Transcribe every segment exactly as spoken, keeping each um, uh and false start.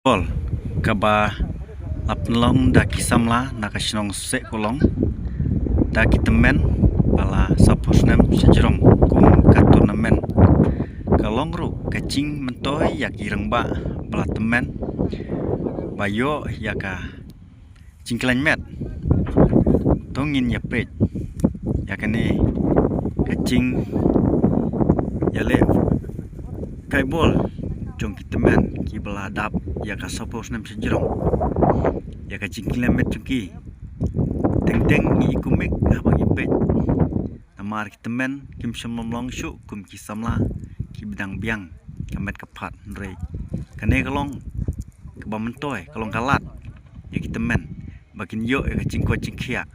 Bol kaba la pynlong da ki samla na ka shnong Seh Kolong da ki tymmen ba la saphew snem shajrong kum ka tournament. Ka long ruh ka jingmyntoi ïa ki rangbah ba la tymmen ba ïoh ïa ka jingkhlaiñ met. To ngin ïa peit ïa kane ka jingïaleh kai bol jong ki tymmen kiba la dap ïa ka saphew snem shajrong. Ïa ka jingkhlaiñ met jong ki. Teng teng ngi i kumik haba ngi peit. Namar ki tymmen kim shym long shuh kum ki samla kiba dang biang ka met ka phad, hynrei kane ka long kaba myntoi, ka long ka lad ïa ki tymmen ba kin ïoh ïa ka jingkoit jingkhiah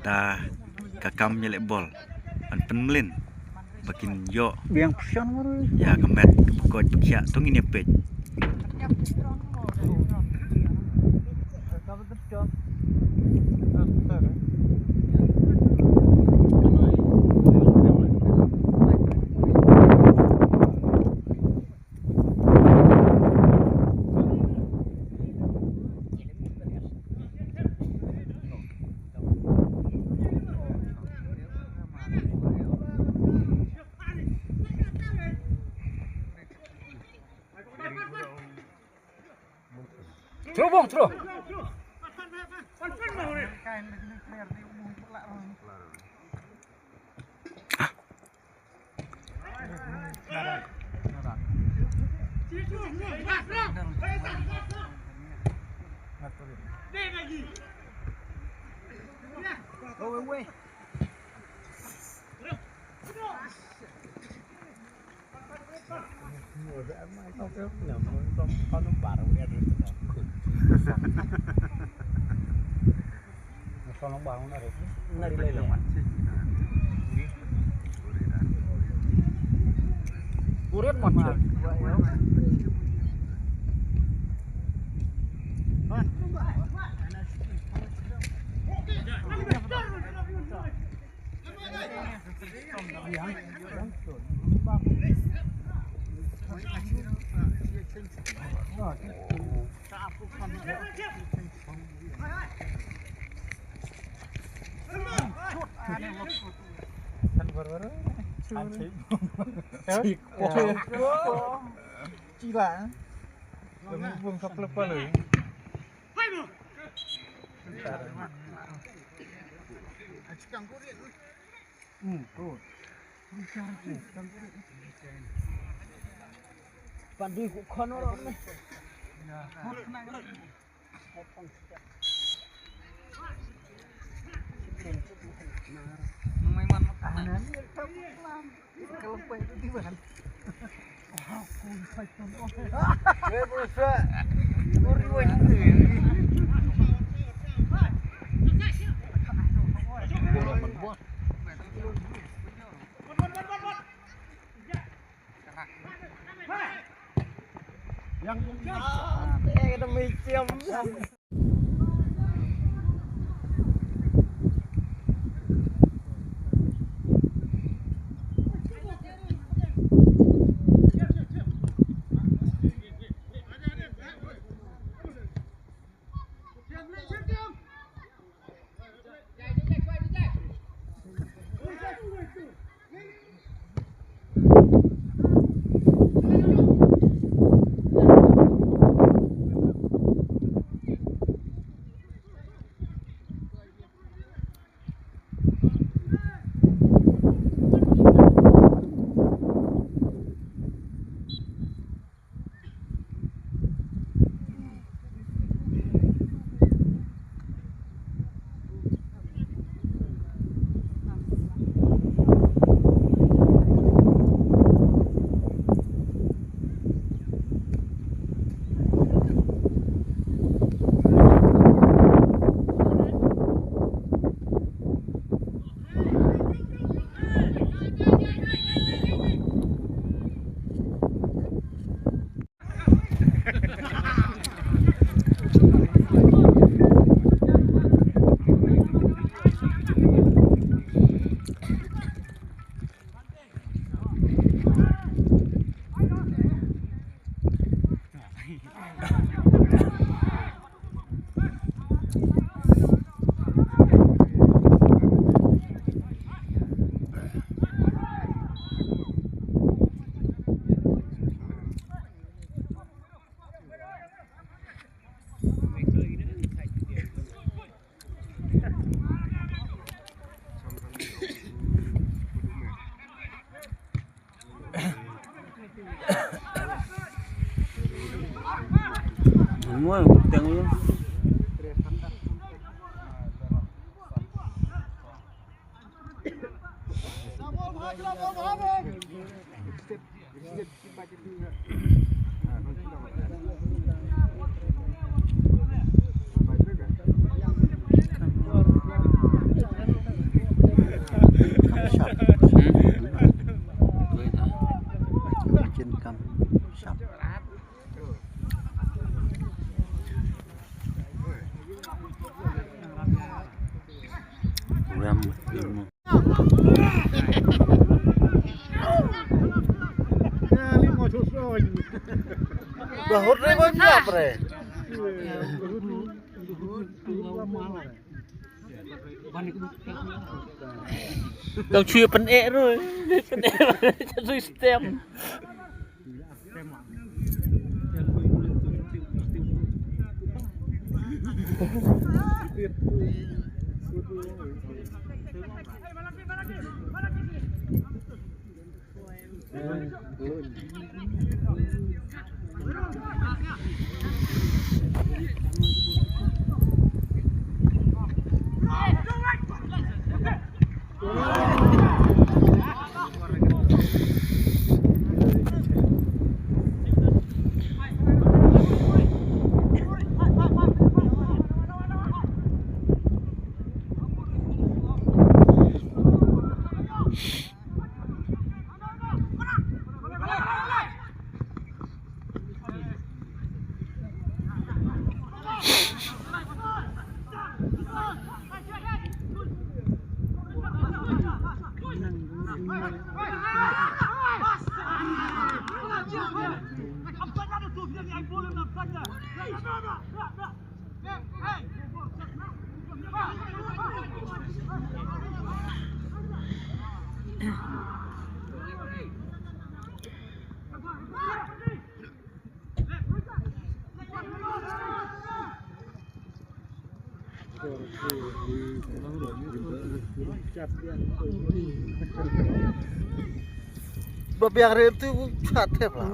da ka kam ïaleh bol ban pynmlien ba kin ïoh biang pyrshang ïa ka met kaba koit ba khiah. To ngin ïa peit. Throw bong, throw. Mua, butang ya. Bahut re ban yap re. Tao chui pyneh ru. Pyneh ru. Chui stem. Ba biang re tu chat thep la.